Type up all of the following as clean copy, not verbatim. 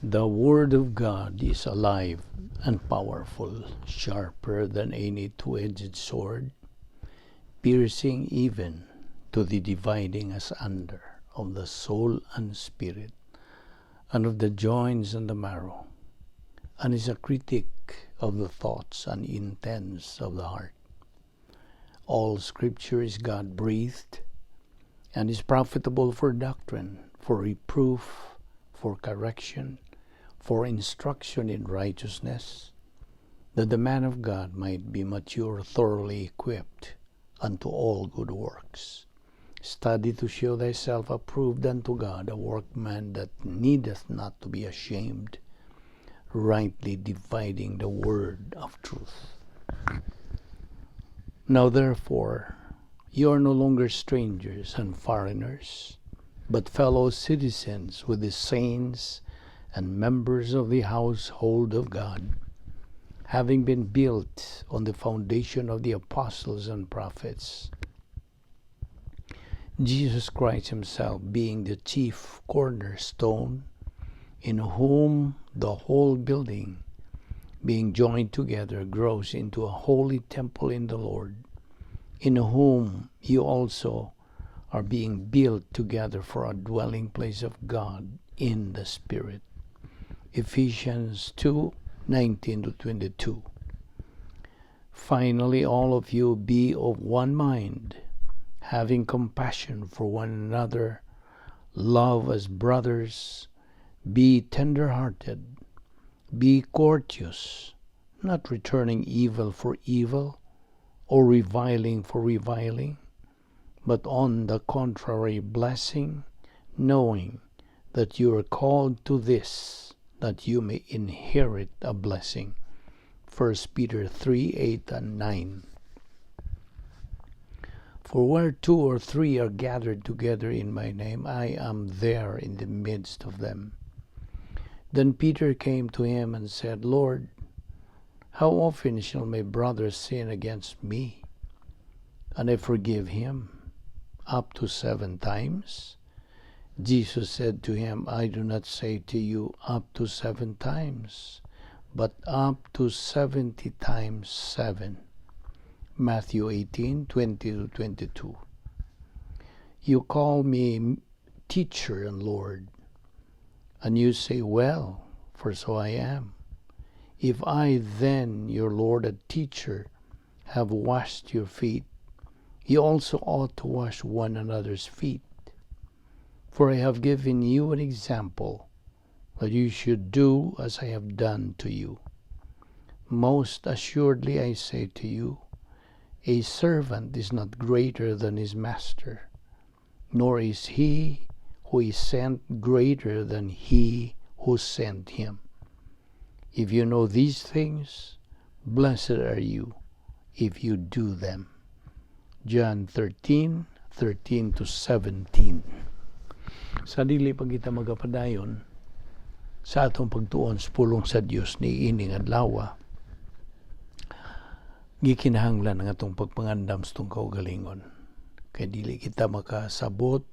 The Word of God is alive and powerful, sharper than any two-edged sword, piercing even to the dividing asunder of the soul and spirit, and of the joints and the marrow, and is a critic of the thoughts and intents of the heart. All Scripture is God breathed and is profitable for doctrine, for reproof, for correction, for instruction in righteousness, that the man of God might be mature, thoroughly equipped unto all good works. Study to show thyself approved unto God, a workman that needeth not to be ashamed, rightly dividing the word of truth. Now therefore, you are no longer strangers and foreigners, but fellow citizens with the saints and members of the household of God, having been built on the foundation of the apostles and prophets, Jesus Christ himself being the chief cornerstone, in whom the whole building, being joined together, grows into a holy temple in the Lord, in whom you also are being built together for a dwelling place of God in the Spirit. Ephesians 2:19 to 22. Finally, all of you be of one mind, having compassion for one another, love as brothers, be tender-hearted, be courteous, not returning evil for evil or reviling for reviling, but on the contrary blessing, knowing that you are called to this, that you may inherit a blessing. 1 Peter 3:8 and 9. For where two or three are gathered together in my name, I am there in the midst of them. Then Peter came to him and said, "Lord, how often shall my brother sin against me, and I forgive him? Up to seven times?" Jesus said to him, "I do not say to you up to seven times, but up to 70 times seven." Matthew 18:20 to 22. You call me teacher and Lord, and you say, "Well, for so I am." If I then, your Lord and teacher, have washed your feet, you also ought to wash one another's feet. For I have given you an example that you should do as I have done to you. Most assuredly I say to you, a servant is not greater than his master, nor is he who is sent greater than he who sent him. If you know these things, blessed are you if you do them. John 13:13 to 17. Sa dili pa kita magapadayon sa atong pagtuon sa pulong sa Dios ni ining adlaw, gikinahanglan ang atong pagpangandam sa atong kaugalingon. Kay dili kita makasabot,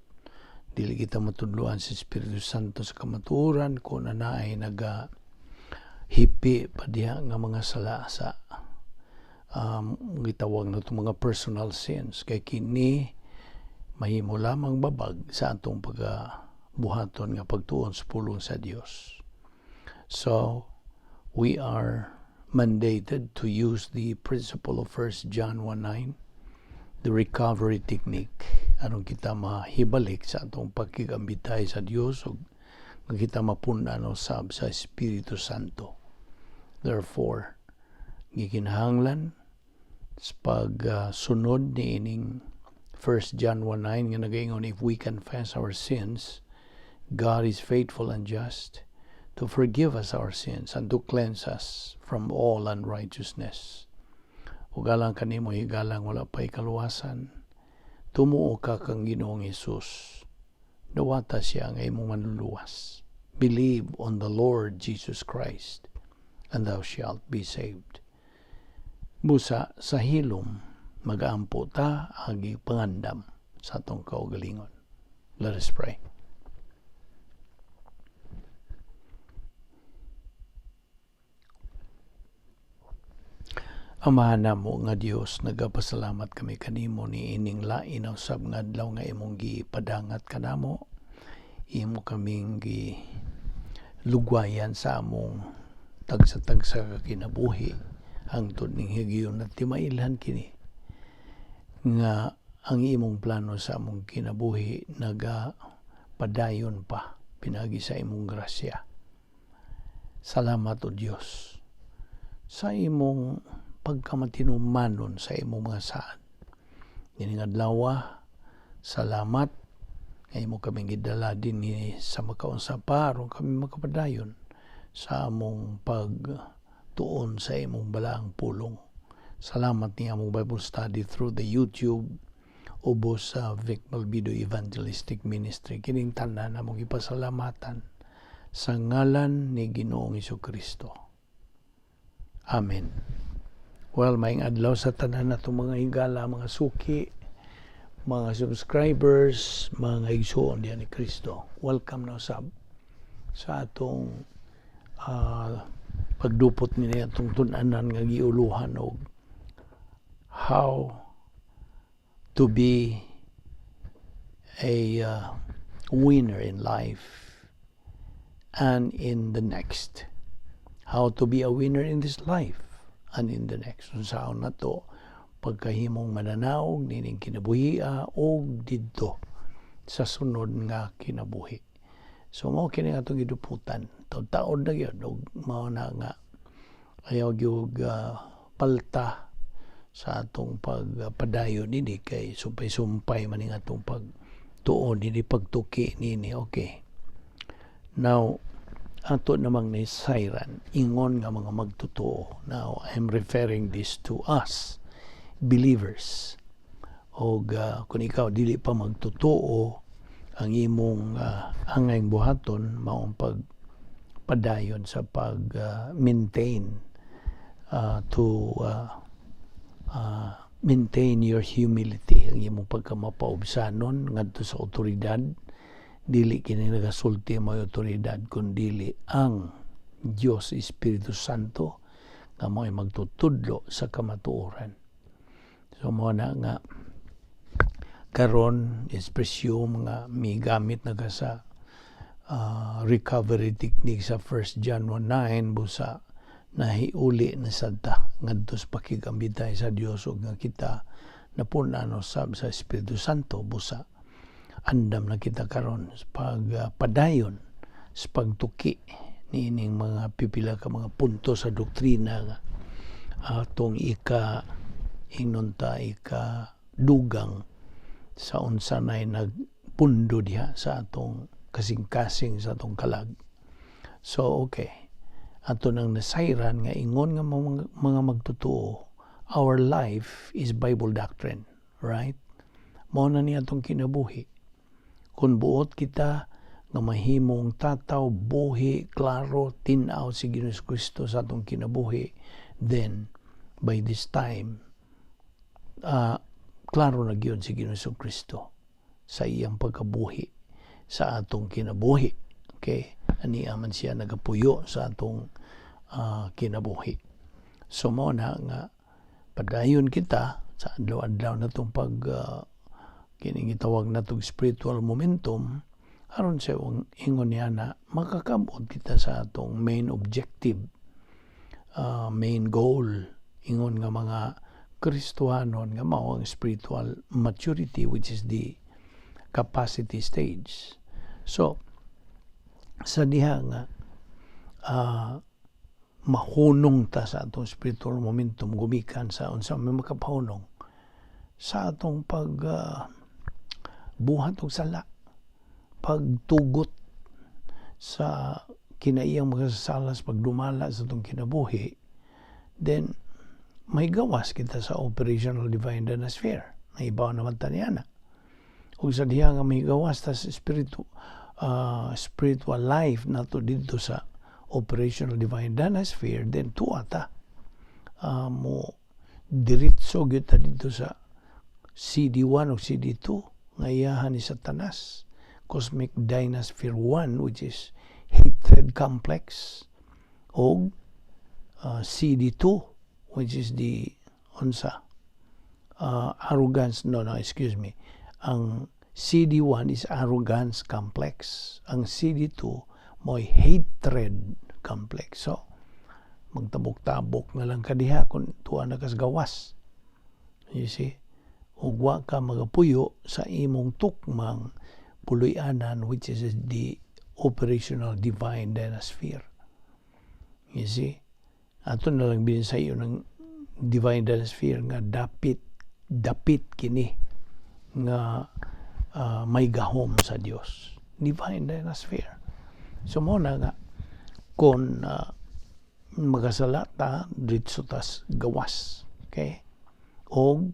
dili kita matudloan sa Espiritu Santo sa kamatuoran kung naay naga hipi pa diha nga mga sala sa gitawag na itong mga personal sins, kay kini mahimo lamang babag sa atong pagabuhaton nga pagtuon sa pulong sa Dios. So we are mandated to use the principle of 1 John 1:9, the recovery technique, aron kita mahibalik sa atong pagkigambitay sa Dios ug nga kita mapun-an usab sa Espiritu Santo. Therefore, gikinahanglan sa pagsunod ni ining 1 John 1:9 nga nagaingon, "If we confess our sins, God is faithful and just to forgive us our sins and to cleanse us from all unrighteousness." Ug alang kanimo, higalang wala pa'y kaluwasan, tumuo ka kang Ginoong Hesus. Dawata siya nga imong manluluwas. Believe on the Lord Jesus Christ and thou shalt be saved. Busa sa hilom, magaampo ta agi pangandam sa atong kaugalingon. Let us pray. Amahan namo nga Dios, nagapasalamat kami kanimo ni ining lain usab nga adlaw nga imong gipadangat kanamo. Imo kaming gi lugwayan sa among tagsa-tagsa ka kinabuhi hangtod ning higayon at timailhan kini nga ang imong plano sa among kinabuhi naga padayon pa pinagi sa imong grasya. Salamat, O Dios, sa imong pagkamatinumanon sa imong mga saad. Ining adlaw, salamat nga imo kaming gidala dinhi sa makaunsa pa aron kami makapadayon sa among pagtuon sa imong balaang pulong. Salamat ni among Bible study through the YouTube ubos sa Vic Malbido Evangelistic Ministry. Kining tanan among ipasalamatan sa ngalan ni Ginoong Kristo. Amen. Well, maayong adlaw sa tanan natong mga higala, mga suki, mga subscribers, mga igsuon diha ni Kristo. Welcome na usab sa atong pagdupot ni atong tun-anan nga giuluhan og how to be a winner in life and in the next. How to be a winner in this life and in the next. Unsaon nato pagkahimong mananaog nining kinabuhia og didto sa sunod nga kinabuhi. So mao kini atong giduputan. Taud-taod na gyud og mao na nga ayaw gyud palta sa atong pagpadayon nini kay sumpay-sumpay man ning atong pagtuon nini, pagtuki nini. Okay. Now, ato namang nasayran ingon nga mga magtotoo. Now, I'm referring this to us believers. Og kung ikaw dili pa magtotoo, ang imong angayng buhaton mao ang pagpadayon sa pag maintain to maintain your humility, ang imong pagkamapaubsanon ngadto sa otoridad. Dili kini nagasulti mo otoridad kun dili ang Dios Espiritu Santo nga mo'y magtutudlo sa kamatuoran. So mo na nga karon is presume nga migamit na ka sa recovery technique sa 1 John 1:9, busa nahiuli na sad ta ngadto sa pakigambitay sa Dios ug nga kita napun-an usab sa Espiritu Santo, busa andam na kita karon sa pagpadayon sa pagtuki niining mga pipila ka mga punto sa doktrina nga atong ika ingnon ta ika dugang sa unsa nay nagpundo diha sa atong kasing-kasing, sa atong kalag. So okay. Ato nang nasayran nga ingon nga mga magtotoo, our life is Bible doctrine, right? Mao na ni atong kinabuhi. Kung buot kita nga mahimong tataw, buhi, klaro, tin-aw si Ginoong Kristo sa atong kinabuhi, then by this time, klaro na gyud si Ginoong Kristo sa iyang pagkabuhi sa atong kinabuhi. Okay? Ania man siya nagapuyo sa atong kinabuhi. So mao na nga padayon kita sa adlaw-adlaw natong pag kining gitawag natong spiritual momentum aron sa ingon niya na makakabot kita sa atong main objective, main goal ingon nga mga Kristohanon nga mao ang spiritual maturity, which is the capacity stage. So sa diha nga mahunong ta sa atong spiritual momentum gumikan sa unsa may makapahunong sa atong pag buhat og sala, pagtugot sa kinaiyang mga salas, pagdumala sa atong kinabuhi, then may gawas kita sa operational divine sphere. Naibaw naman ta niya na. Ug sa diha nga may gawas ta sa spiritual life nato didto sa operational divine sphere, then tuwa ta. Mo diretso gyud ta didto sa CD1 o CD2 nga iyahan ni Satanas. Cosmic Dynasphere 1, which is hatred complex, o CD2 which is the unsa, arrogance, no, excuse me, ang CD1 is arrogance complex, ang CD2 mo'y hatred complex. So magtabok-tabok na lang ka diha kung tuwa na kas gawas, you see, ug wa ka magapuyo sa imong tukmang puloy-anan, which is the operational divine dynasphere, you see. Ato na lang binisay ng divine dynasphere nga dapit dapit kini nga may gahom sa Dios, divine dynasphere. So mo na nga kung makasala ta, diretso tas gawas, okay, og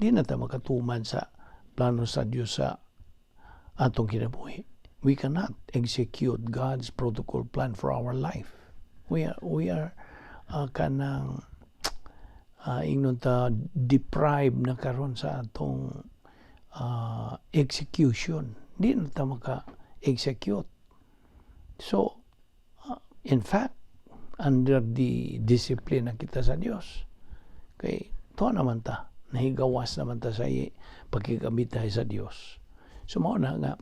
di na ta makatuman sa plano sa Dios sa atong kinabuhi. We cannot execute God's protocol plan for our life. We are kanang ingnon ta, deprived na karon sa atong execution. Di na ta maka-execute. So in fact, under the discipline na kita sa Dios kay tuwa naman ta, nahigawas naman ta sa pagkikamitay sa Dios. So mao na nga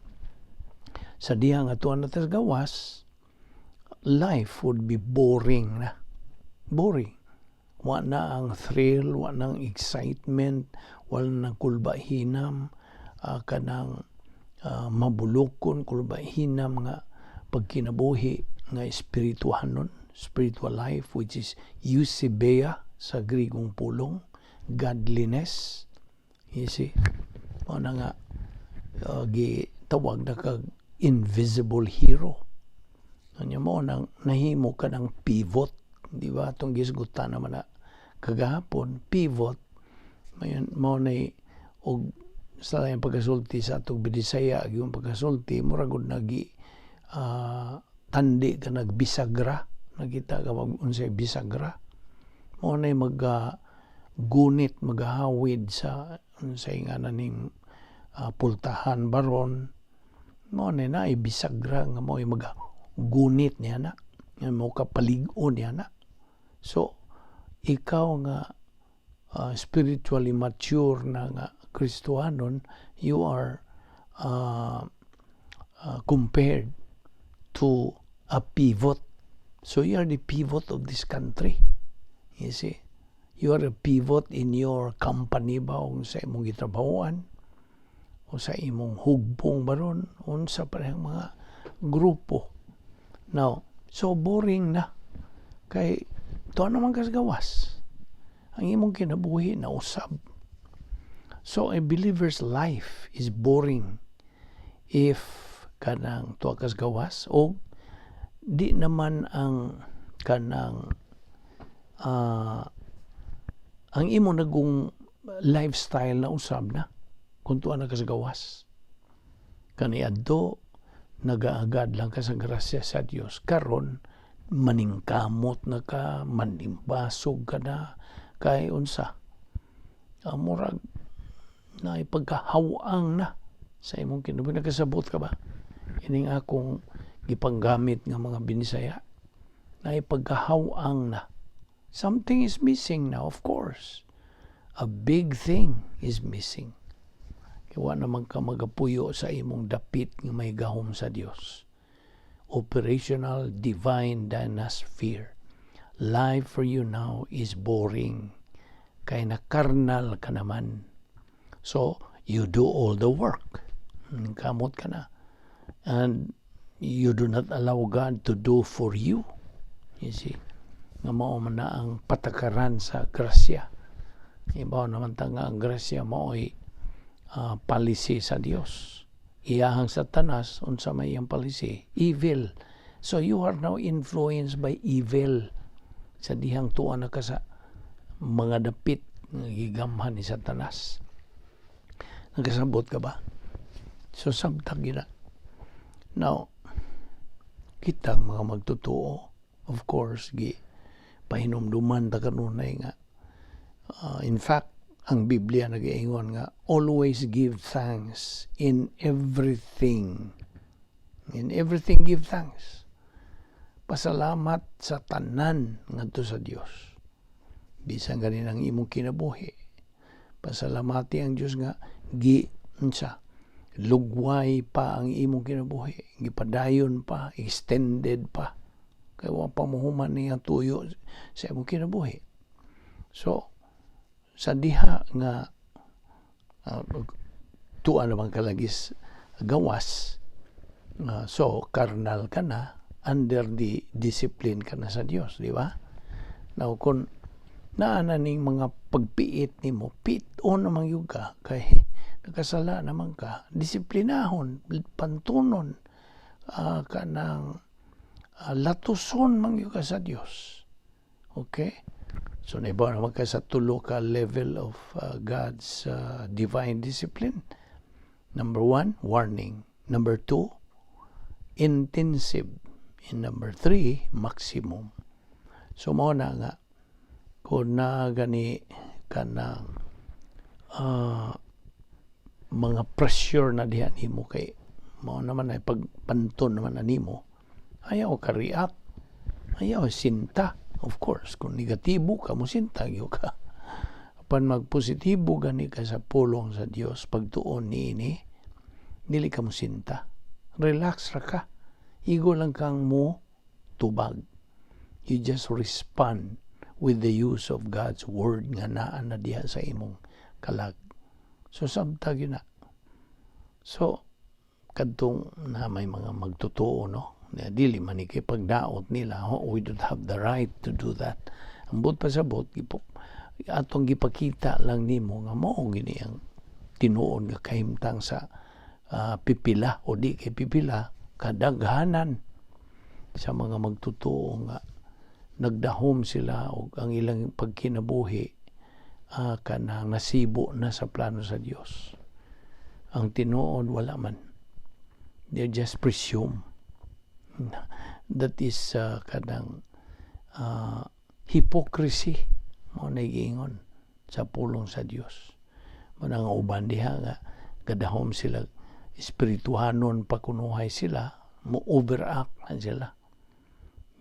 sa diha nga tuwa na ta sa gawas, life would be boring na, boring. Wa na ang thrill, wa na ang excitement, wala nang kulbahinam, kanang mabulokon, kulbahinam nga pagkinabuhi nga espirituhanon, spiritual life, which is eusebeia sa Grigong pulong, godliness, you see. Mao na nga gitawag na kag invisible hero. Anya mo nang nahimo ka ng pivot, di ba? Atong gisgutan naman na kagahapon, pivot mayon mo na og sa laing pagkasulti sa atong Binisaya, yung pagkasulti murag gud nagi tandi ka nagbisagra. Nakita ka mag unsay bisagra? Mo na mag gunit, maghahawid sa unsay nga naning pultahan baron. Mo na na bisagra nga mo gunit niya na nga mo kapalig-on niya na. So ikaw nga spiritually mature na nga Kristohanon, you are compared to a pivot. So you are the pivot of this country, you see. You are a pivot in your company ba o sa imong gitrabahoan o sa imong hugbong baron, unsa parehang mga grupo. Now, so boring na kay tuwa naman kas gawas, ang imong kinabuhi na usab. So a believer's life is boring if kanang tuwa kas gawas o di naman ang kanang ang imo nagong lifestyle na usab na kung tuwa na kas gawas. Kaniadto nagaagad lang ka sa grasya sa Dios, karon maningkamot na ka, manimbasog ka na kay unsa, murag na ipagkahawang na sa imong kinabuhi. Nakasabot ka ba ining akong gipanggamit nga mga Binisaya na ipagkahawang na? Something is missing now. Of course, a big thing is missing kay wa naman ka magapuyo sa imong dapit nga may gahom sa Dios, operational divine dynasphere. Life for you now is boring kay na karnal ka naman. So you do all the work. Kamot ka na. And you do not allow God to do for you. You see? Nga mao man na ang patakaran sa grasya. Ibaw naman ta nga ang grasya mao'y policy sa Dios. Iyahang Satanas, unsa may iyang policy? Evil. So you are now influenced by evil. Sa dihang tuwa na ka sa mga dapit nga gigamhan ni Satanas. Nagkasabot ka ba? So samtang gina. Now, kitang mga magtotoo, of course, gi pahinumduman ta kanunay nga in fact, ang Biblia nagaingon nga always give thanks in everything. In everything give thanks. Pasalamat sa tanan ngadto sa Dios. Bisan ganin ang imong kinabuhi. Pasalamati ang Dios nga gi unsa lugway pa ang imong kinabuhi, gipadayon pa, extended pa. Kay wa pa mohuman niya tuyo sa imong kinabuhi. So, sa diha nga tuwa naman kalagis gawas, so carnal ka na, under the discipline ka na sa Dios, di ba? Now, kung naa na ning mga pagpiit nimo, piit-on naman gyud ka kay nakasala naman ka, disiplinahon, pantunon, kanang latuson man gyud ka sa Dios. Okay? So naibaw naman ka sa tulo ka level of God's divine discipline. Number one, warning. Number two, intensive. And number three, maximum. So mao na nga kung na gani kanang mga pressure na diha nimo, kay mao naman ay pagpanton naman na nimo, ayaw ka react, ayaw sinta. Of course, kung negatibo ka, mo sinta gyud ka. Apan magpositibo gani ka sa pulong sa Dios, pagtuon niini, dili ka mo sinta, relax ra ka, igo lang kang mo tubag. You just respond with the use of God's word nga naa na diha sa imong kalag. So sabta gyud na. So kadtong na may mga magtotoo, no, na dili man ni kay pagdaot nila, oh, we don't have the right to do that. Ang buot pasabot, atong gipakita lang nimo nga mao gini ang tinuod nga kahimtang sa pipila o di kay pipila, kadaghanan sa mga magtotoo nga nagdahom sila og ang ilang pagkinabuhi kanang nasibo na sa plano sa Dios. Ang tinuod, wala man. They just presume. That is kanang hypocrisy mo na giingon sa pulong sa Dios. Mao nga uban diha nga gadahom sila, espirituhanon pa kunuhay sila, mo overact na sila.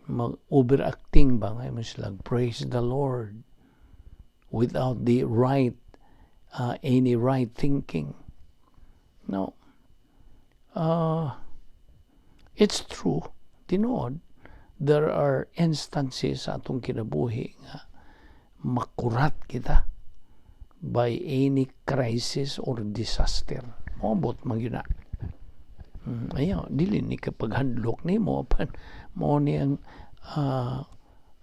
Mag overacting ba nga mo sila, "Praise the Lord," without the right any right thinking. No. It's true, tinuod, there are instances sa atong kinabuhi nga makurat kita by any crisis or disaster. Moabot man gyud na. Ayaw, dili ni kapaghandlok nimo, apan mao ni ang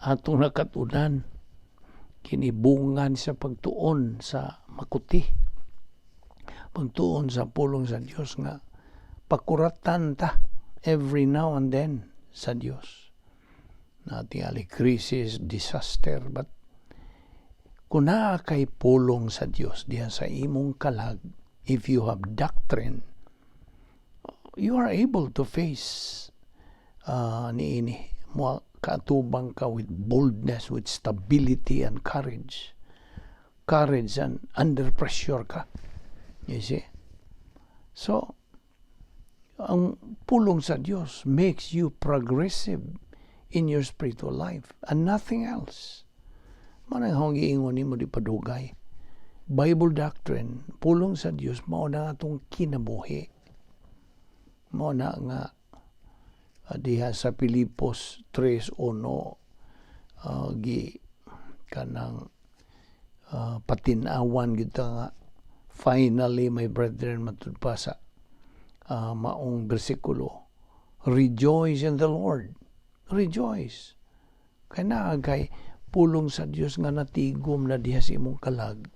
atong nakatunan, kinibungan sa pagtuon sa makuti. Pagtuon sa pulong sa Dios nga pakuratan ta every now and then sa Dios. Natingali crisis, disaster, but kung naa kay pulong sa Dios diha sa imong kalag, if you have doctrine, you are able to face niini mo, kaatubang ka with boldness, with stability and courage. Courage and under pressure ka. You see? So, ang pulong sa Dios makes you progressive in your spiritual life and nothing else. Manang akong giingon nimo di padugay. Bible doctrine, pulong sa Dios, mao na atong kinabuhi. Mao na nga diha sa Pilipos 3:1 gi kanang patinawan gyud ta nga, "Finally, my brethren," matud pa sa maong bersikulo, "rejoice in the Lord." Rejoice kay naa kay pulong sa Dios nga natigom na diha sa imong kalag,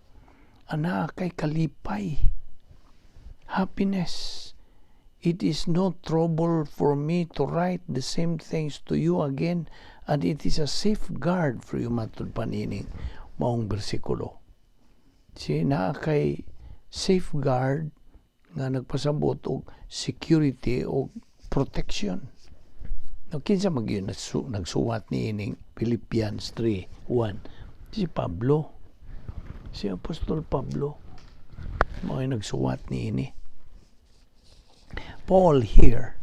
ana kay kalipay, happiness. "It is no trouble for me to write the same things to you again, and it is a safeguard for you," matud pa nining maong bersikulo. Si naa kay safeguard nga nagpasabot og security o protection. No, kinsa man gyud nagsuwat niining Philippians 3:1? Si Pablo. Si Apostol Pablo. Mao nagsuwat niini. Paul here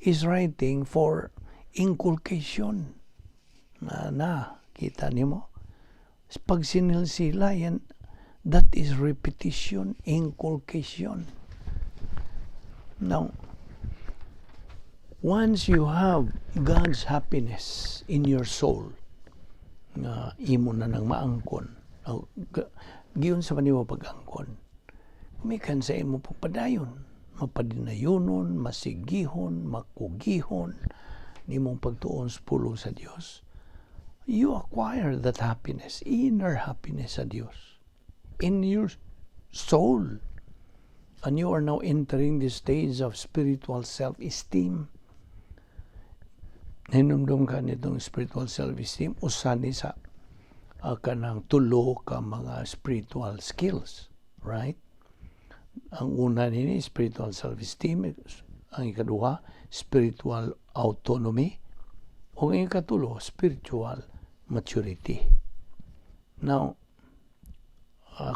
is writing for inculcation. Na kita nimo Pag sinilsila yan, that is repetition, inculcation. Now, once you have God's happiness in your soul, nga imo na nang maangkon, giunsa man nimo pag-angkon, gumikan sa imo pagpadayon, mapadinayonon, masigihon, makugihon, nimong pagtuon sa pulong sa Dios, you acquire that happiness, inner happiness sa Dios, in your soul. And you are now entering the stage of spiritual self-esteem. Hinumdum ka nitong spiritual self-esteem, usa ni sa kanang tulo ka mga spiritual skills, right? Ang una nini, spiritual self-esteem, ang ikaduha, spiritual autonomy, o ang ikatulo, spiritual maturity. Now,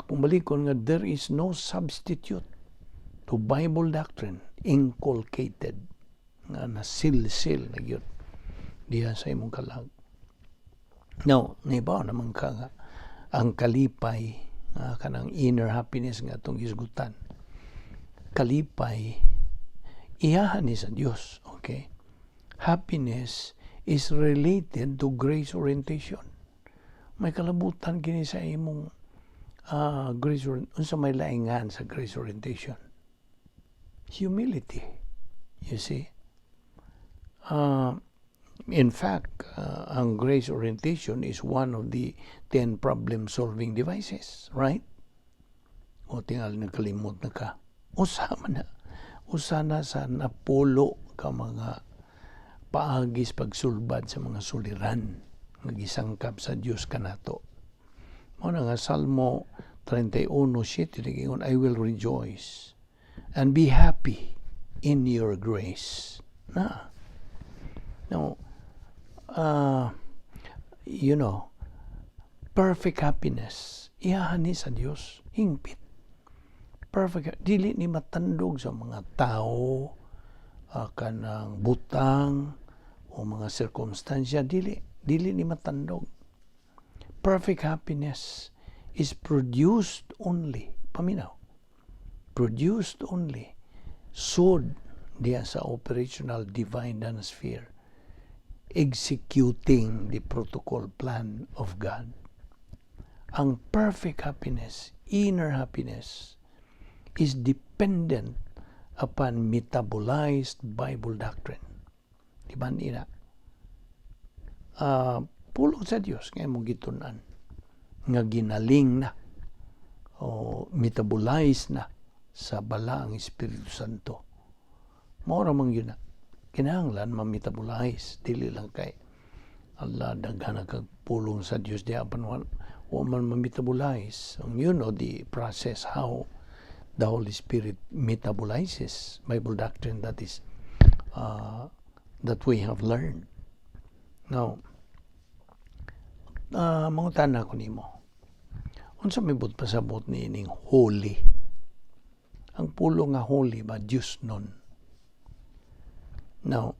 kung balikon nga there is no substitute to Bible doctrine inculcated nga nasilsil na gyud diha sa imong kalag. Now, nahibaw naman ka nga ang kalipay nga kanang inner happiness nga atong gisgutan. Kalipay iyahan ni sa Dios, okay? Happiness is related to grace orientation. May kalabutan kini sa imong grace, unsa may laingan sa grace orientation? Humility. You see? In fact, ang grace orientation is one of the 10 problem-solving devices, right? O tingal nakalimot na ka. Usa man na. Usa na sa napulo ka mga paagis pagsulbad sa mga suliran nga gisangkap sa Dios kanato. Mao na nga Salmo 31:7 nagingon, "I will rejoice and be happy in your grace." Na. Now, perfect happiness, iyahan ni sa Dios, hingpit. Perfect, dili ni matandog sa mga tao, kanang butang, o mga sirkumstansya, dili ni matandog. Perfect happiness is produced only, paminaw, produced only, sud diya sa operational divine sphere, executing the protocol plan of God. Ang perfect happiness, inner happiness, is dependent upon metabolized Bible doctrine. Di ba nila? Pulong sa Dios nga imong gitun-an nga ginaling na o metabolize na sa Balaang Espiritu Santo. Mao ra man gyud na. Kinahanglan ma-metabolize, dili lang kay Allah daghan na kag pulong sa Dios diha apan wa man ma-metabolize. Ang you know the process how the Holy Spirit metabolizes Bible doctrine that is that we have learned. Now, mangutana ko nimo. Unsa may buot pasabot ni ining holy? Ang pulong nga holy ba, Diyos nun. Now,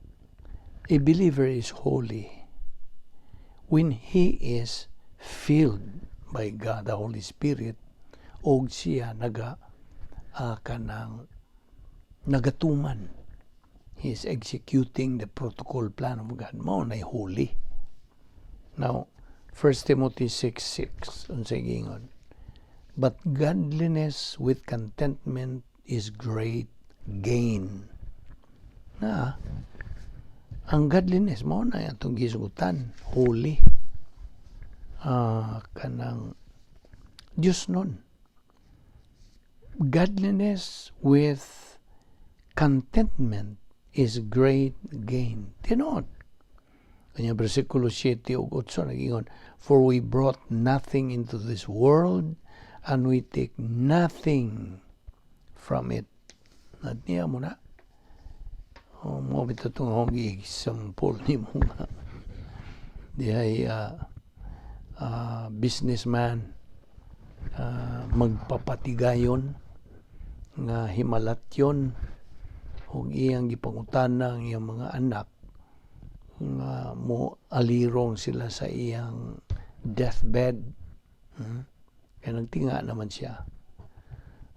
a believer is holy when he is filled by God the Holy Spirit og siya naga kanang nagatuman. He is executing the protocol plan of God. Mao nay holy. Now, 1 Timothy 6:6, unsay giingon? "But godliness with contentment is great gain." Na, ang godliness mao na atong gisgutan, holy. Kanang Diyos nun. Godliness with contentment is great gain. Tinuod. Kanya bersikulo 7 ug 8 nagingon, "For we brought nothing into this world and we take nothing from it." At niya mo na. O, mo bitaw itong akong example ni mo nga. Dihay businessman magpapatigayon nga himalatyon ug iyang gipangutana ang iyang mga anak nga mo alirong sila sa iyang deathbed. Kaya nagtinga naman siya.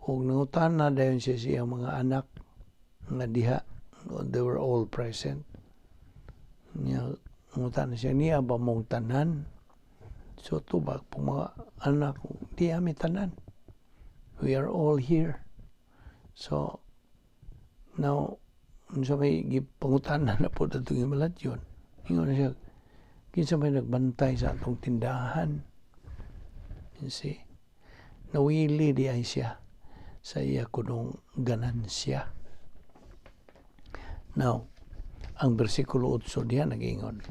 Ug nangutana dayon siya sa iyang mga anak nga diha, they were all present. Niya, nangutana siya, "Niya ba mong tanan?" So tubag po mga anak, "Di ami tanan. We are all here." So, now, unsa may gipangutana na po datong himalatyon. Ingon na siya, "Kinsa may nagbantay sa atong tindahan?" You see? Nawili di ay siya sa iya kunong ganansya. Now, ang versikulo 8 diya nagingon,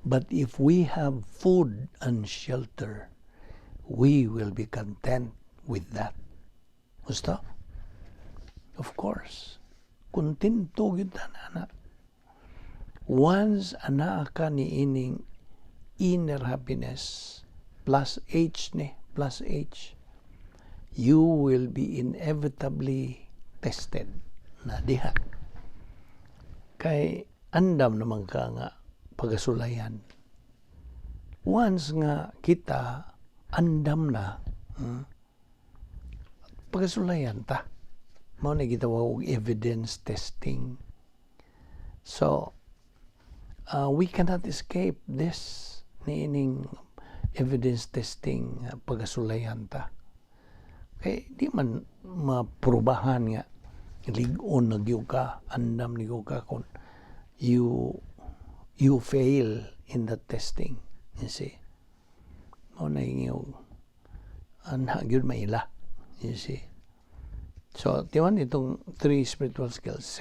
"But if we have food and shelter, we will be content with that." Gusto? Of course. Kontento gyud ta na. Once anaa ka ni ining inner happiness, plus H ni, plus H, you will be inevitably tested na diha. Kay andam naman ka nga pagkasulayan. Once nga kita andam na, pagkasulayan ta. Mao na gitawag og evidence testing. So, we cannot escape this niining evidence testing, pagkasulayan ta. Kay di man maprubahan nga lig-on na gyud ka, andam ni gyud ka kung you fail in the testing. You see? Mao na yung ana gyud maila. You see? So, timan itong three spiritual skills: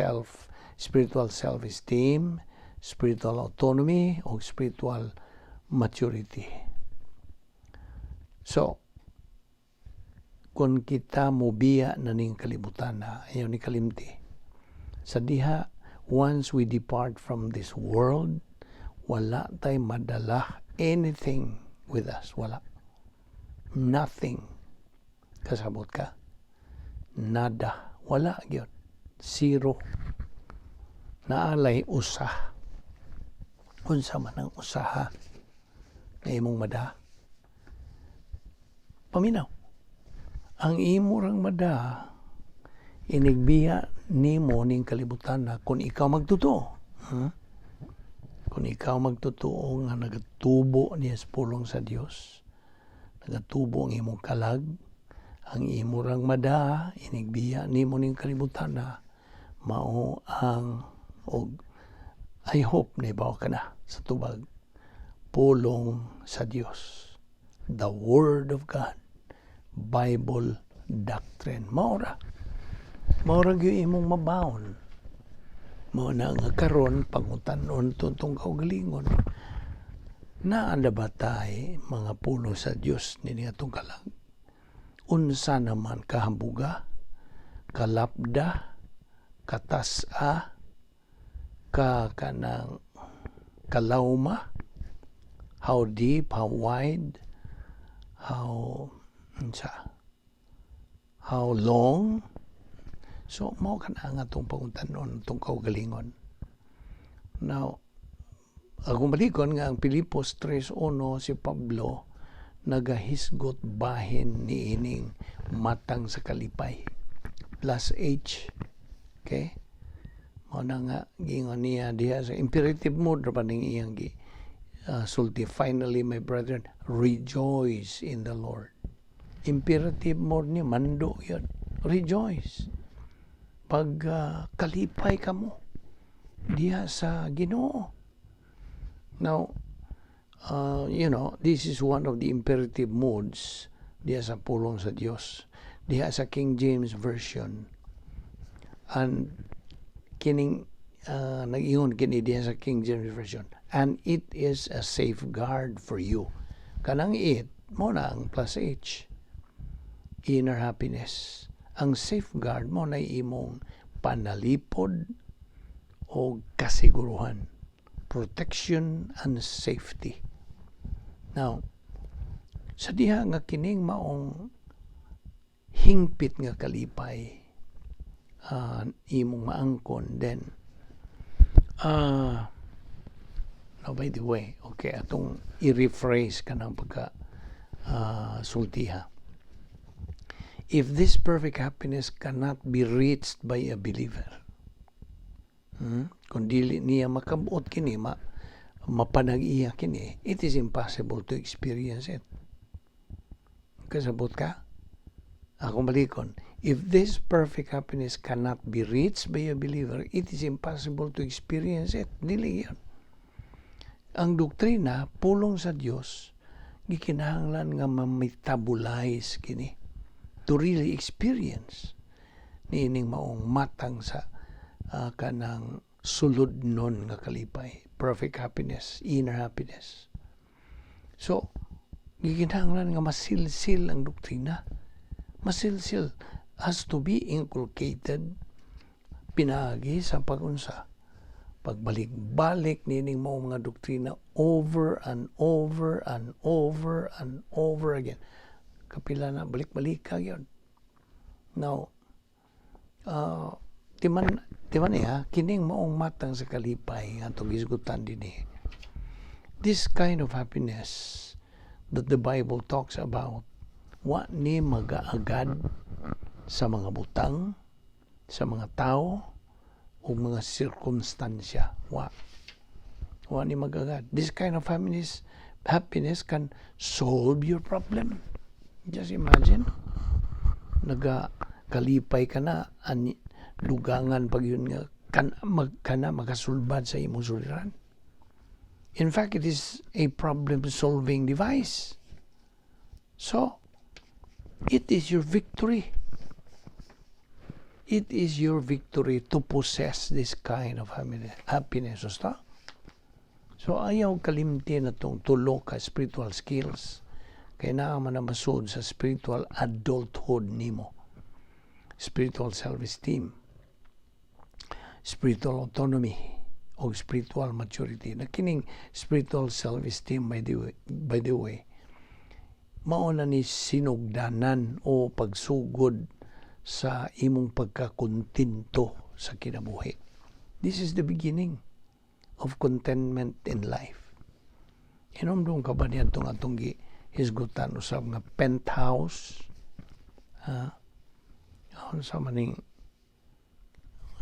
spiritual self-esteem, spiritual autonomy, o spiritual maturity. So, kung kita mobiya na ning kalibutan na, ayaw ni kalimti. Sa diha, once we depart from this world, wala tay madala anything with us. Wala. Nothing. Kasabot ka? Nada. Wala gyud. Zero. Naalay usa. Unsa man ang usaha nga imong mada? Paminaw. Ang imo rang mada inigbiya nimo ning kalibutan na kung ikaw magtotoo. Kung ikaw magtotoo nga nagatubo niya sa pulong sa Dios, nagatubo ang imong kalag, ang imo rang mada inigbiya nimo ning kalibutan na mao ang, og I hope naibaw ka na sa tubag, pulong sa Dios, the Word of God, Bible doctrine. Mao ra, mao ra gyud imong mabawon. Mao na nga karon pangutan-on tong kaugalingon, naa na ba tay mga pulong sa Dios nini atong kalag? Unsa naman kahambuga, kalapda, katas-a, ka kanang kalawma, how deep, how wide, how unsa, how long? So mao kana ang atong pangutan-on atong kaugalingon. Now, akong balikon nga ang Pilipos 3.1, si Pablo nagahisgot bahin niining matang sa kalipay plus H. Okay, mao na nga giingon niya diha sa imperative mode ra pa ning iyang gi sulti, "Finally, my brethren, rejoice in the Lord." Imperative mode ni, mando yun. Rejoice, pag kalipay kamo diha sa Ginoo. Now, this is one of the imperative modes diha sa pulong sa Dios diha sa King James Version. And kining nag-ingon kini diha sa King James Version, "And it is a safeguard for you." Kanang "it" mo na ang plus H, inner happiness. Ang safeguard mo na imong panalipod o kasiguruhan, protection and safety. Now, sa diha nga kining maong hingpit nga kalipay imong maangkon, then now, by the way, okay, atong i-rephrase kanang pagka sultiha. If this perfect happiness cannot be reached by a believer, kung dili niya makabot kini, mapanag-iya kini, it is impossible to experience it. Kasabot ka? Ako balikon. If this perfect happiness cannot be reached by a believer, it is impossible to experience it. Dili yun. Ang doktrina, pulong sa Dios, gikinahanglan nga ma-metabolize kini to really experience niining maong matang sa kanang suludnon nga kalipay, perfect happiness, inner happiness. So, gikinahanglan nga masilsil ang doktrina. Masilsil, has to be inculcated pinaagi sa pagunsa, pagbalik-balik nining mao mga doktrina over and over and over and over again. Kapila na balik-balik ka yun. Now, timan niya, kining maong matang sa kalipay nga atong gisgutan dinhi. This kind of happiness that the Bible talks about, wa ni magaagad sa mga butang, sa mga tao, o mga sirkumstansya. Wa. Wa ni magagad. This kind of happiness can solve your problem. Just imagine, naga kalipay ka na, ani, dugangan pag yun nga, kan, mag, kana makasulbad sa imong suliran. In fact, it is a problem-solving device. So, it is your victory. It is your victory to possess this kind of happiness. Basta. So, ayaw kalimti na itong tulo ka spiritual skills. Kay naa man na masud sa spiritual adulthood nimo. Spiritual self-esteem, spiritual autonomy, o spiritual maturity. Na kining spiritual self-esteem, by the way, mao na ni sinugdanan o pagsugod sa imong pagkakontento sa kinabuhi. This is the beginning of contentment in life. Hinumdum ka ba niya itong atong hisgutan usab nga penthouse? Ha? Unsa maning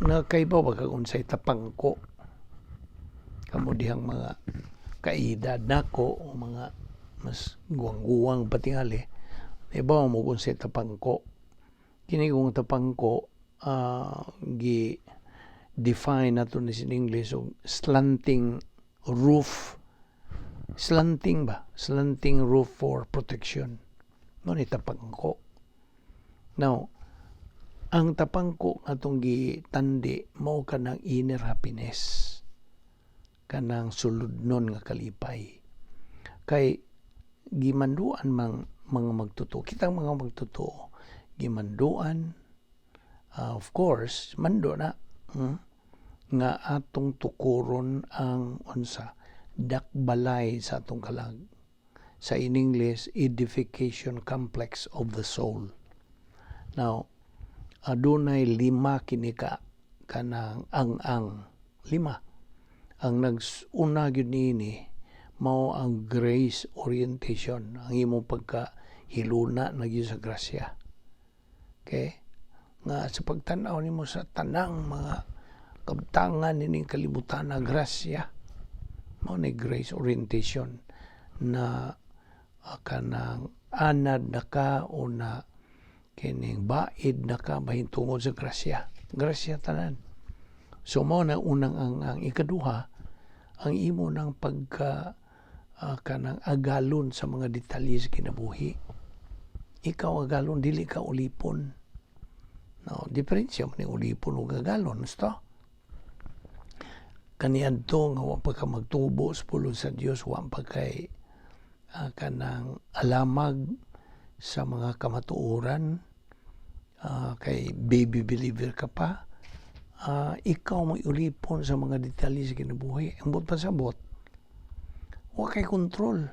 nakaibaw ba kag unsay tapangko, kamo dihang mga kaedad nako o mga mas guwang-guwang patingali, ibaw mo kung unsay tapangko? Kini kung tapangko, gi define nato ni in English og slanting roof, slanting ba, slanting roof for protection no ni tapangko. Now, ang tapangko nga atong gitandi mao kanang inner happiness, kanang suludnon nga kalipay, kay gimanduan mang mga magtotoo, kitang mga magtotoo gimanduan, of course mando na, nga atong tukuron ang unsa, dakbalay sa atong kalag, sa in English, edification complex of the soul. Now, adunay lima kini ka kanang ang-ang, lima. Ang nagsuna gyud niini mao ang grace orientation, ang imong pagka hiluna na gyud sa grasya, okay, nga sa pagtan-aw nimo sa tanang mga kabtangan nining kalibutan na grasya, mao ni grace orientation na kanang anad na ka o na kining baid na ka mahintungod sa grasya, grasya tanan. So mao na unang ang ikaduha, ang imo ng pagka kanang agalon sa mga detalye sa kinabuhi. Ikaw agalon, dili ka ulipon. No, diferensya man ning ulipon ug agalon, gusto kaniadto nga wa pa ka magtubo sa pulong sa Dios, wa pa kay kanang alamag sa mga kamatuoran, kay baby believer ka pa, ikaw mo ulipon sa mga detalye sa kinabuhi. Ang buot pasabot, wa kay kontrol,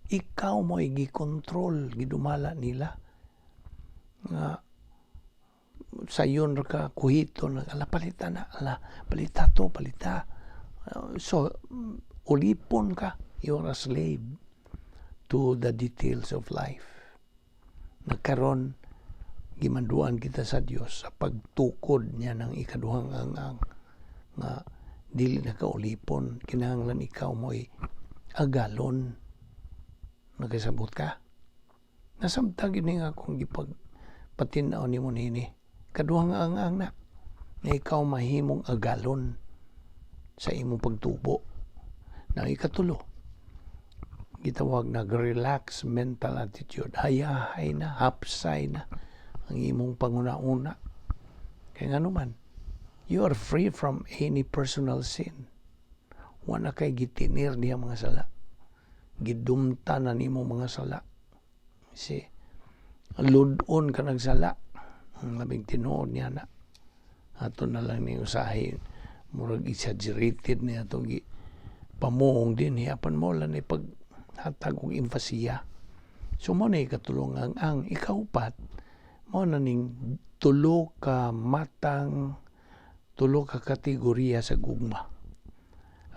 ikaw mo gi-control, gidumala nila nga sayon ra ka kuhito na, "Ala, palita na, ala, palita to, palita." So ulipon ka, you are a slave. to the details of life. Na karon gimanduan kita sa Dios sa pagtukod niya ng ikaduhang ang nga dili na ka ulipon, kinahanglan ikaw mo'y agalon. Nakasabot ka? Nasabtan gyud ni nga akong gipag patin-aw nimo nini. Kaduhang ang na nga ikaw mahimong agalon sa imong pagtubo. Na ikatulo, gitawag na relax mental attitude. Hayahay na, hapsay na ang imong panguna-una. Kaya nga naman, you are free from any personal sin. Wala kay gitinir diha mga sala. Gidumta na nimo mga sala. Si lud-on ka nagsala. Ang labing tinuod niya na. Ato na lang ni usahay, murag exaggerated niya atong gi pamuong din apan mo lang ni paghatag og empasiya. So mo na ikatulong ang ikaupat, mo na ning tulo ka matang, tulo ka kategorya sa gugma.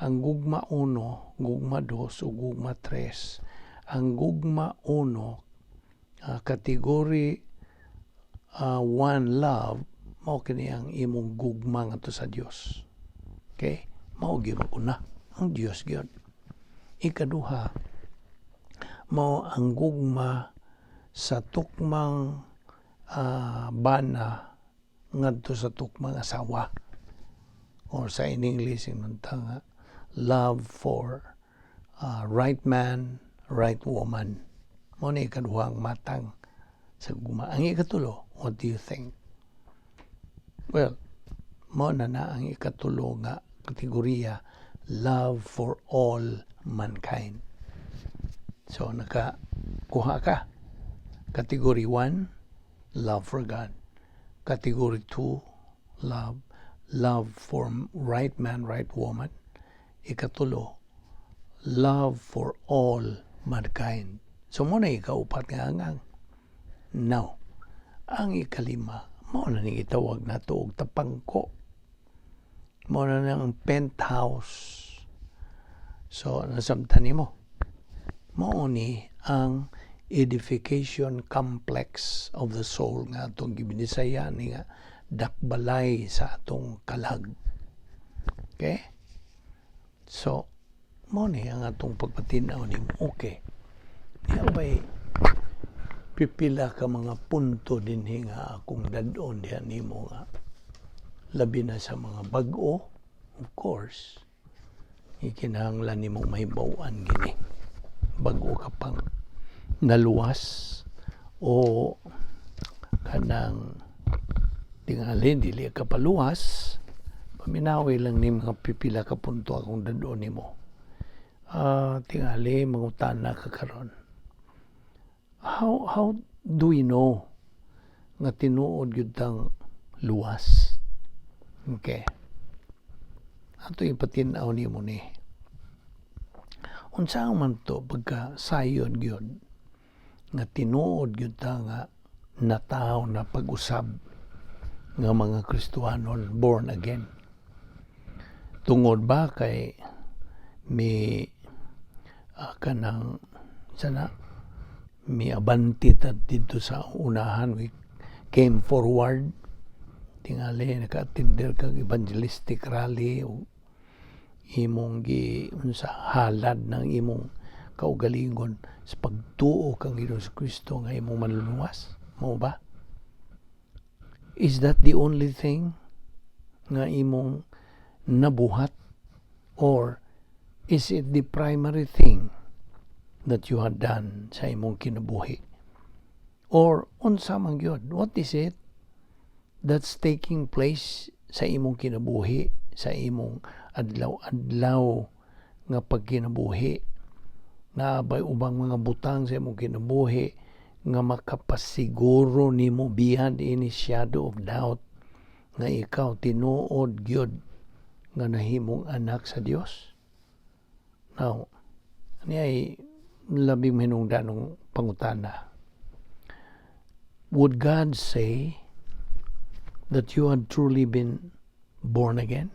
Ang gugma uno, gugma dos, o gugma tres. Ang gugma uno, category one love, mao kini ang imong gugma ngadto sa Dios. Okay? Mao gyud una ang Dios gyud. Ikaduha, mao ang gugma sa tukmang bana ngadto sa tukmang asawa, or sa in English ingon ta nga love for right man, right woman. Mao ni ikaduhang matang sa gugma. Ang ikatulo, what do you think? Well, mao na na ang ikatulo nga kategorya, love for all mankind. So nakakuha ka. Category 1, love for God. Category 2, love for right man, right woman. Ikatulo, love for all mankind. So mo na ikaupat nga angang. Now, ang ikalima, mao na ning gitawag nato og tapangko. Mao na nang penthouse. So, nasabtan nimo. Mao ni ang edification complex of the soul nga atong gibinisaya ni nga dakbalay sa atong kalag. Okay? So, mao ni ang atong pagpatin-aw nimo. Okay. Niya bay pipila ka mga punto dinhi nga akong dad-on diha nimo nga labi na sa mga bag-o, of course, ikinahanglan nimong mahibaw-an gini. Bag-o ka pang naluwas o kanang tingali dili ka paluwas, paminawi lang ni mga pipila ka punto akong dad-on nimo. Tingali mangutana ka karon, how do we know nga tinuod gyud tang luwas? Okay, ato ipatin-aw nimo ni unsa man to pagka sayon gyud nga tinuod gyud ta nga natawo na pag-usab nga mga Kristohanon, born again? Tungod ba kay mi kanang sana mi abanti ta didto sa unahan, we came forward, tingali naka-attender kag evangelistic rally o imong gi unsa halad ng imong kaugalingon sa pagtuo kang Ginoong Kristo nga imong manluluwas? Mao ba? Is that the only thing nga imong nabuhat or is it the primary thing that you had done sa imong kinabuhi? Or unsa man gyud? What is it that's taking place sa imong kinabuhi, sa imong adlaw-adlaw nga pagkinabuhi? Naa bay ubang mga butang sa imong kinabuhi nga makapasiguro nimo beyond any shadow of doubt nga ikaw tinuod gyud nga nahimong anak sa Dios? Now, ani ay labing mahinungdanong pangutana. Would God say that you had truly been born again?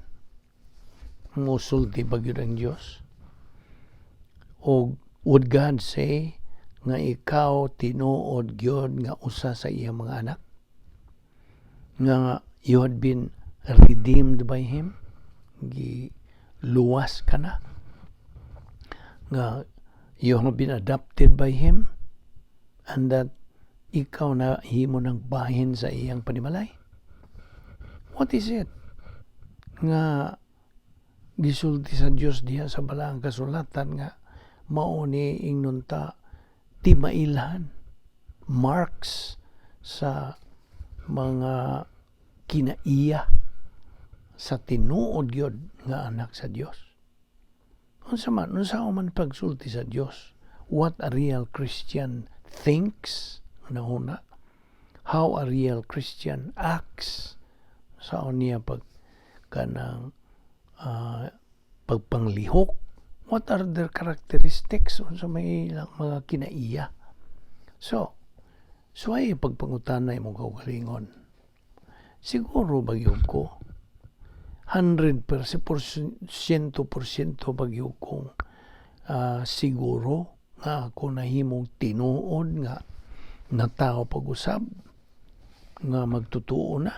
Musulti ba gyud ang Dios? O would God say Nga ikaw tinuod gyud nga usa sa iyang mga anak? Nga you had been redeemed by Him? Gi luwas ka na? Nga you have been adopted by Him? And that ikaw na himo ng bahin sa iyang panimalay? What is it nga gisulti sa Dios diha sa Balaang Kasulatan nga mao ni ingnon ta timailhan, marks sa mga kinaiya sa tinuod gyud nga anak sa Dios? Unsa man, unsa man pagsulti sa Dios? What a real Christian thinks, una, how a real Christian acts, sa niya pag kanang pagpanglihok, what are their characteristics, unsa may ilang mga kinaiya? So ay pagpangutana imong kaugalingon, siguro ba gyud ko, 100%, porsyento ba gyud kong siguro nga ako nahimong tinuod nga natao pag-usab nga magtutuo na?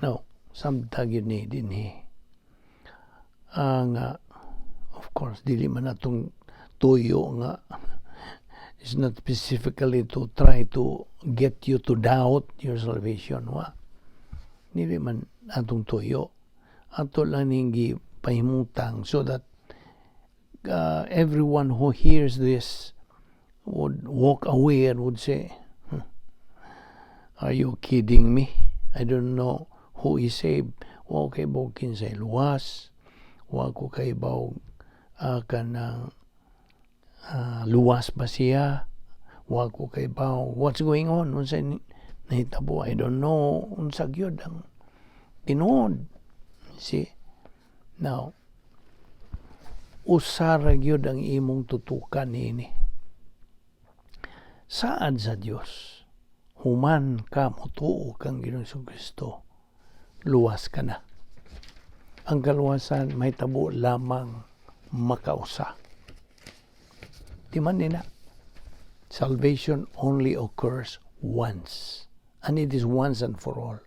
No, samta gyud ni dinhi nga of course dili man atong tuyo nga it's not specifically to try to get you to doubt your salvation. Wa, dili man atong tuyo. Ato lang ning gipahimutang so that everyone who hears this would walk away and would say, "Are you kidding me? I don't know who is saved. Wa kay baw kinsay luwas. Wa ko kay baw kanang luwas ba siya? Wa ko kay baw what's going on? Unsa nahitabo? I don't know unsa gyud ang tinuod." See? Now, usa ra gyud ang imong tutukan niini. Saad sa Dios, human ka motuo kang Ginoong Kristo, luwas ka na. Ang kaluwasan mahitabo lamang makausa. Di man nina. Salvation only occurs once. And it is once and for all.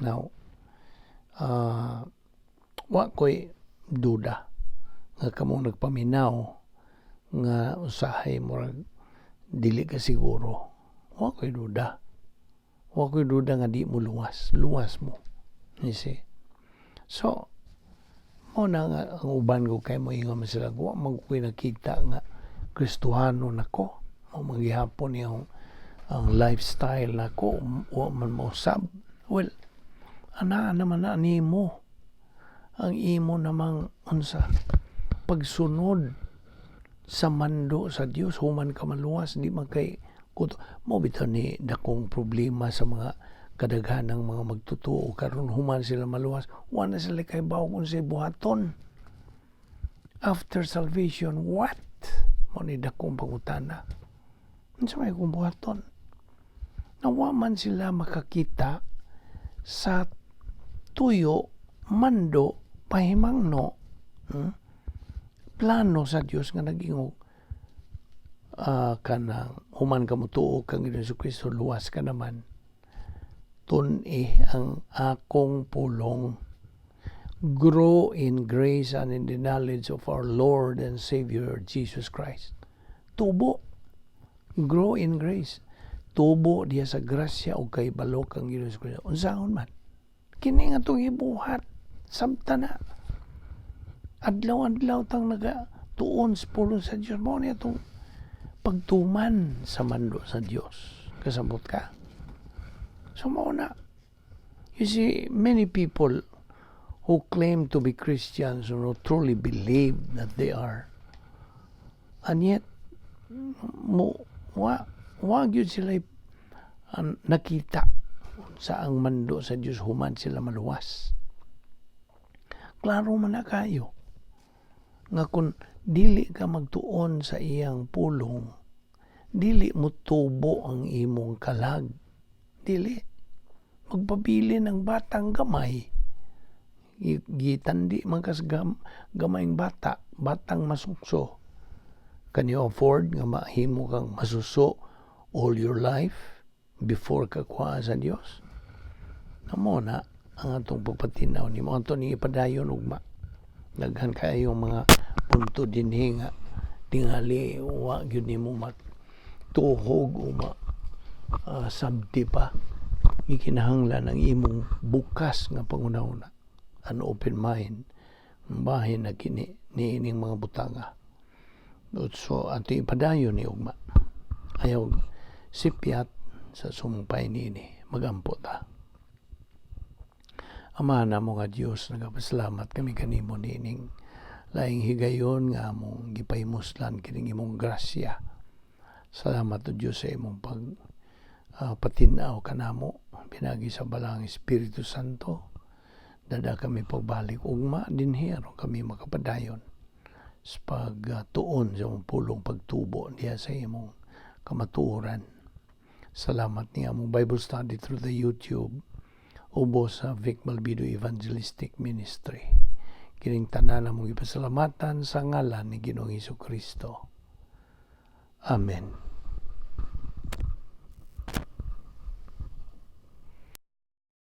Now, wa ko'y duda nga kamo nagpaminaw nga usahay murag dili ka siguro. Wa ko'y duda. Wa ko'y duda nga di mo luwas. Luwas mo. You see? So, mo na nga ang uban ko kay mo ingon man sila, wa man ko'y nakita nga Kristohano nako. Mo manggihapon yung ang lifestyle nako wa man mausab. Well, ana naman na nimo ang imo namang unsa pagsunod sa mando sa Dios human ka maluwas, di man kay kuto mo bitaw ni dakong problema sa mga kadaghanang mga magtutuo karon. Human sila maluwas, wa na sila kay baw kung unsay buhaton after salvation. What mo ni dakong pangutana, unsa may kung buhaton na wa man sila makakita sa tuyo, mando, pahimangno, Plano sa Dios nga nagingog kanang human ka motuo kang Ginoong Kristo, luwas ka naman. Tun-i ang akong pulong. Grow in grace and in the knowledge of our Lord and Savior Jesus Christ. Tubo. Grow in grace. Tubo diya sa grasya o kay balok ang Ginoong Kristo. Unsaon man? Kini nga itong ibuhat. Samta na. Adlaw-adlaw tang naga tuon sa pulong sa Dios. Mao niya itong pagtuman sa mando sa Dios. Kasabot ka? So mao na. You see, many people who claim to be Christians or who truly believe that they are, and yet, mo, wa gyud sila nakita sa ang mando sa Dios human sila maluwas. Klaro man na kayo nga kung dili ka magtuon sa iyang pulong, dili mo tubo ang imong kalag. Dili. Magpabilin ang batang gamay. Gitandi man kas gamayng bata, batang masukso. Can you afford nga mahimo kang masuso all your life before ka kuha sa Dios? Mao na ang atong pagpatinaw nimo, ato ni ipadayon ugma. Daghan kaayong mga punto dinhi nga tingali wa gyud nimo matuhog o ma sabti pa. Gikinahanglan ang imong bukas nga panghuna-huna, an open mind. Bahin na kini niining mga butanga. So ato ipadayon ni ugma. Ayaw sipyat sa sumpay niini. Magampo ta. Ama namo nga Dios, nagapasalamat kami kanimo niining laing higayon nga among gipahimuslan kining imong grasya. Salamat o Dios sa imong pag patin-aw kanamo pinagi sa Balaang Espiritu Santo. Dada kami pagbalik ugma dinhi aron kami makapadayon sa pagtuon sa imong pulong, pagtubo diha sa imong kamatuoran. Salamat ni among Bible study through the YouTube ubos sa Vic Malbido Evangelistic Ministry. Kining tanan among ipasalamatan sa ngalan ni Ginoong Hesus Kristo. Amen.